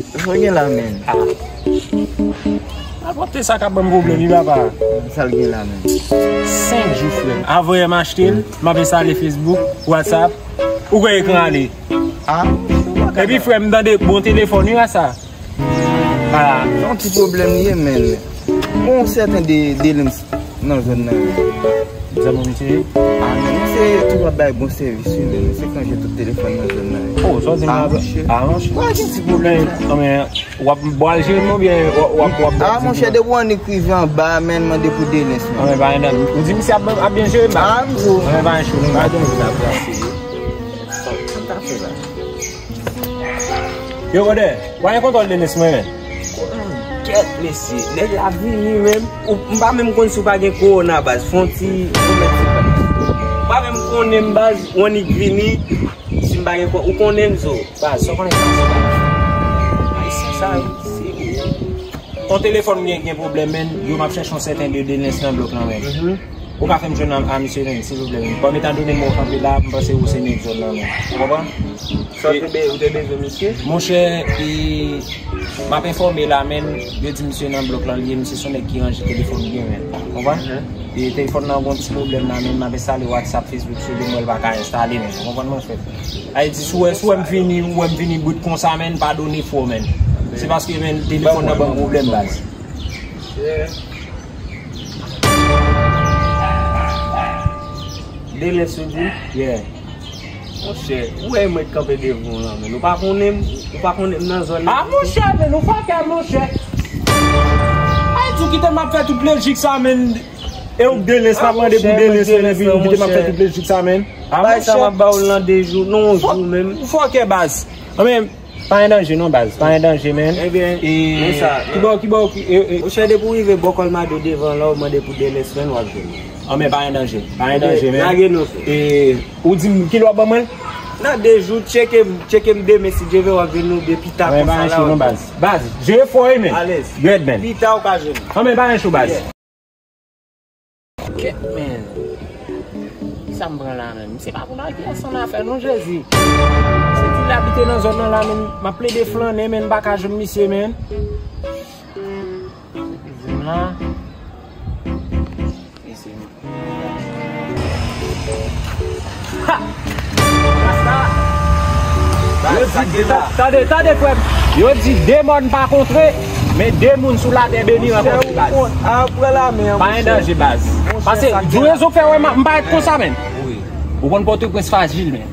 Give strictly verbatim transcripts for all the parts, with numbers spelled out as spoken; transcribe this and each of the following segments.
Sa w gen la, menn? Ah. Al pwòpte sa k ap ban m pwoblèm, wi, papa. Sa l gen la, menn? Senk jou, frè m. Avan yè m achte l, m ap enstale Facebook, WhatsApp. Ou kwè ekran ale? Ah. Epi, frè m, tande bon telefòn, wi, a sa. Ah. Se yon ti pwoblèm li ye, menn. Gon sèten de, de lens nan zòn nan. Zanmi misye? Ah, men misye toujou ap bay bon sèvis, wi, men misye kanje tout telefòn nan zòn nan. Oh, sa w di m? Ah, monchè. Ah, monchè. Wa gen ti pwoblèm. Non, men, w ap, w ap jere m oubyen w ap, w ap, w ap... Ah, monchè, depi w annik rive anba, men mande pou de lens, men. Non, men, pa gen nan. Ou di misye ap, ap byen jere m, ba? Ah, m di w. Non, men, pa gen cho, non, ba. Pa gen sa, brase. Sa, sa m ta fè la? Yo, brother, w a gen kontwòl de lens mwen, men. Kèt, mesye, nèg la vini menm. Ou, m pa menm konn si w pa gen kowona, baz. Fè yon ti remèd, silvouplè. M pa menm konnen m, baz, w annik vini. Si m pa gen ko-, ou konnen m, zo. Baz, sa w konnen sa, se pa. Ay, sa, sa, se ou. Yon telefòn mwen gen pwoblèm, men. Yo, m ap chèche yon sèten de, de lens nan blòk lan, men. Mhm. Ou ka fè m jwenn a, a misye, men, silvouplè, men. Kòm etandone mwen kanpe la, m panse ou se nèg zòn nan, men. Ou konprann? Sa w te be-, ou te bezwen misye? Monchè, e, m ap enfòme la, men, yo di misye nan blòk lan, li ye, misye se yon nèg ki ranje telefòn byen, men. Ou konprann? Mhm. E telefòn nan gon ti pwoblèm la, men, m ap enstale WhatsApp, Facebook sou li, m wè l pa ka enstale, men. Ou konprann, monchè? Ay di, si w wè, si w wè m vini, ou wè m vini bout konsa, men, padone fò, men. Se paske, men, telefòn nan ban m pwoblèm, baz. Yeah. De lens ou di? Yeah. Monchè, ou wè mwen kanpe devan w lan, men. Ou pa konnen m, ou pa konnen m nan zòn nan. Ah, monchè, men, ou fòkè, monchè. Ay, di w kite m ap fè tout lojik sa, men. E ou de lens, m ap mande pou de lens, men, epi ou kite m ap fè tout lojik sa, men. Ah, monchè. Bay sa m ap ba w lan de jou, non, yon jou menm. Ou fòkè, baz. Anben, pa gen danje non, baz. Pa gen danje, men. Ebyen, e, men sa, ki bò, ki bò, ki, e, e. Monchè, depi w rive bò Kòlmado devan la, w mande pou de lens, men, w ap jwenn. Anben, pa gen danje. Pa gen danje, men. Lage non, frè. E, ou di m kilè w ap ban mwen? Nan de jou, tcheke m, tcheke m demen, si Dye vle, w ap jwenn nou de pita konsa la. Anben, pa gen cho non, baz. Baz, jere fò, wi, men. Alèz. Red, men. Pita, w ka jwenn. Anben, pa gen cho, baz. Yeah. Kèt, men. Kisa m pran la, menm? Misye pa konn agiye san afè, non, Jezi. Se di l abite nan zòn nan la, menm. M ap plede flannen, men m pa ka jwenn misye, men. Di m la. Mesye, men. Ha! Rasta! Yo di, ta-, tande, tande, frè m. Yo di de mòn pa kontre, men de moun sou latè beni rankontre, baz. Pa gen danje, baz. Pase, di rezon k fè wè m pa ret konsa, men. Ou konn Pòtoprens frajil, men.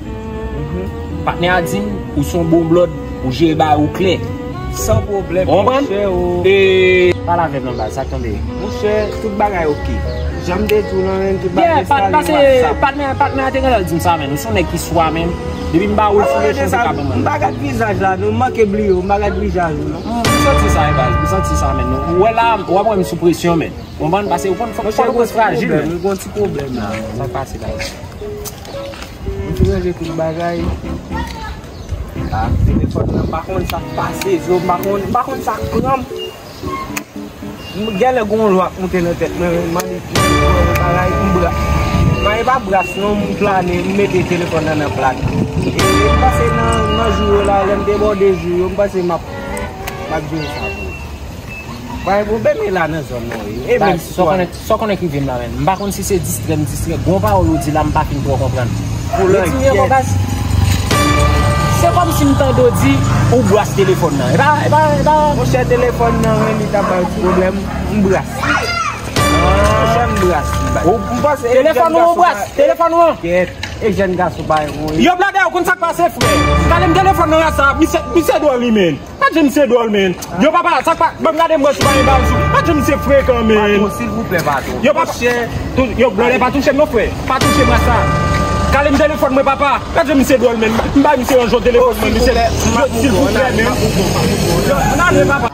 Patnè a di m, ou se yon bon blòd, ou jere bagay ou klè. San pwoblèm, monchè, o. Ou konprann? E, pale avè m non, baz, sa k tonbe? Monchè, tout bagay oke. Jan m te di w lan, men, tout bagay enstale nan WhatsApp. Patnè, patnè a te gentan di m sa, men. Ou se yon nèg ki swa, men. Depi m ba ou enfòmasyon, se ka ban mwen. M pa gad vizaj la, non. M manke bliye w, m pa gad vizaj ou, non. M, m santi sa, wi, baz. M santi sa, men. Ou wè la, w ap wè m sou presyon, men. Ou konprann? Pase ou konn, fòk, fòk ou frajil, men. Monchè, gon ti pwoblèm la. Sa k pase, baz? M fin ranje tout bagay. Ah, telefòn nan, m pa konn sa k pase, zo, m pa konn, m pa konn sa k pran m. M genlè gon lwa k monte nan tèt mwen, men m annik bagay, m bra-, men e pa bras non, m plane, m mete telefòn nan nan plat. E m panse nan, nan jou yo la, lè m te ba w de jou yo, m panse m ap, m ap jere sa pou ou. Pa gen pwoblèm, e la nan zòn nan, wi. E menm si sa w konnen, sa w konnen k rive m la, menm. M pa konn si se distrè m distrè. Gon pawòl ou di la, m pa fin twò konprann. Pou langyèt. Retire ankò, baz. Se kòmsi m tande w di ou bras telefòn nan. E pa, e pa, e pa. Monchè, telefòn nan, wi, li t ap bay pwoblèm. M bras li. Monchè, m bras li, baz. Ou, m panse telefòn ou, ou bras? Telefòn ou an? Kèt. E jèn gason pa yon. Yo, blòdè, ou konn sa k pase, frè? Kale m telefòn nan, sa, misye, misye dwòl li, men. Gad jan misye dwòl, men. Yo, papa, sa k pa, ban m gade m wè si w pa gen bal sou. Gad jan misye frekan, men. Patwon, silvouplè, patwon. Yo, papa, tou-, yo, blòdè, pa touche m non, frè. Pa touche m, rasta. Kale m telefòn mwen, papa. Gad jan misye dwòl, men. M bay misye yon jan telefòn mwen, misye. Silvouplè, men. Yo, ann ale, papa.